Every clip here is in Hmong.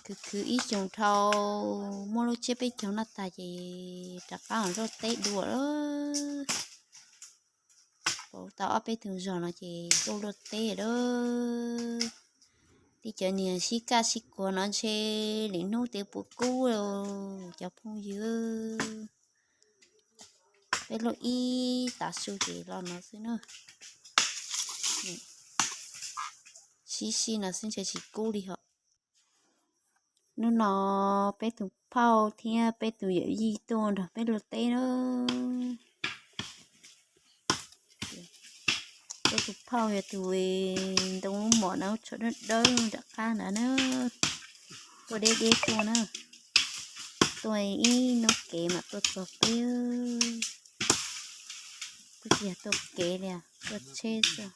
Khwv khwv ib xyoos dhau, muaj lub tsiab peb caug noj tag ces rov qab los luaj teb dua lawm. Pauv tau ob peb tug zog no ces tuaj luaj teb lawm. Tej cov niag sib kaj sib kuag no ntshe lwm hnub twb puas kub cov phooj ywg. Peb luaj ib tav su ces los no xwb na. Sib sib no xwb ntshe tsis kub li hos. Hnub no peb tus phauj thiab peb tus yawm yij tuaj nrog peb luaj teb na. Peb tus phauj yog tus ntoo lub mom no tsho dawb dawb nram qab ntawd na. Tuaj deb deb tuaj na. Tuaj ib hnub kev mam tuaj txog peb. Kuj tsis yog tuaj kev li, tuaj tsheb xwb.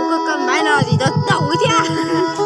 Kuv koj maiv no tsis tau taus thiab.